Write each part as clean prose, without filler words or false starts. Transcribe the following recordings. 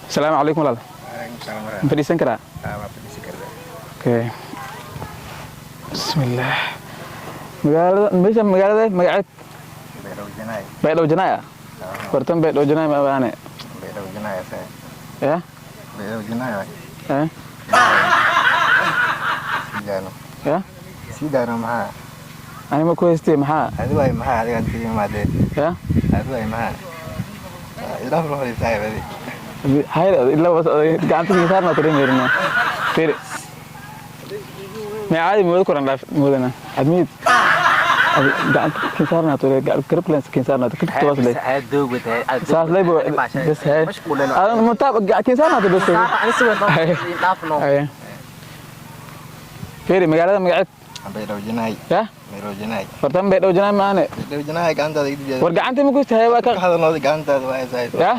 Asalaamu calaykum walaal. Ma fadhiisan karaa? Okay, bismillaah. Magaalada meesha, magaalada magaceed Baydhabo Janaaya. Bartan Baydhabo Janaaya ma abaane ya? Eh ya, ani ma ku haystay maxaa ya? Hayr ilaa bas gacanta kiin saarna tareemerina. Fiiri, ma caadi moodo koran dhaaf moodana admiid gacanta kiin saarna tore garab kiin saarna kadib toos lay saas lay bas hay adan mutaab kiin saarna bas. Hay, fiiri, magaalada magaceed ya bartan Baydhabo Janaay maane. War gacanta ma ku tahay waa ka ya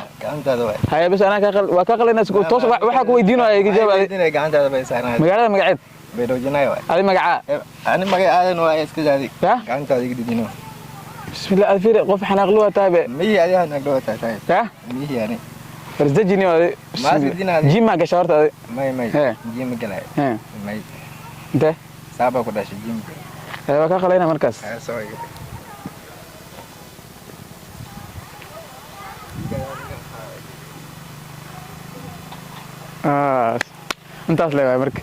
haya bas anaa ka waa ka qalayna toos waxaa ku weydiinaya iga jawaab. Magaalada magaceed adi magacaa ya? Bismillah, ad fiiri, qof xanaaqlu waa tahay be ya. War isdejini adi. Gym maa gasha horta adi? Hee, intee waa ka qalayna markaas. Intaas le waay marka.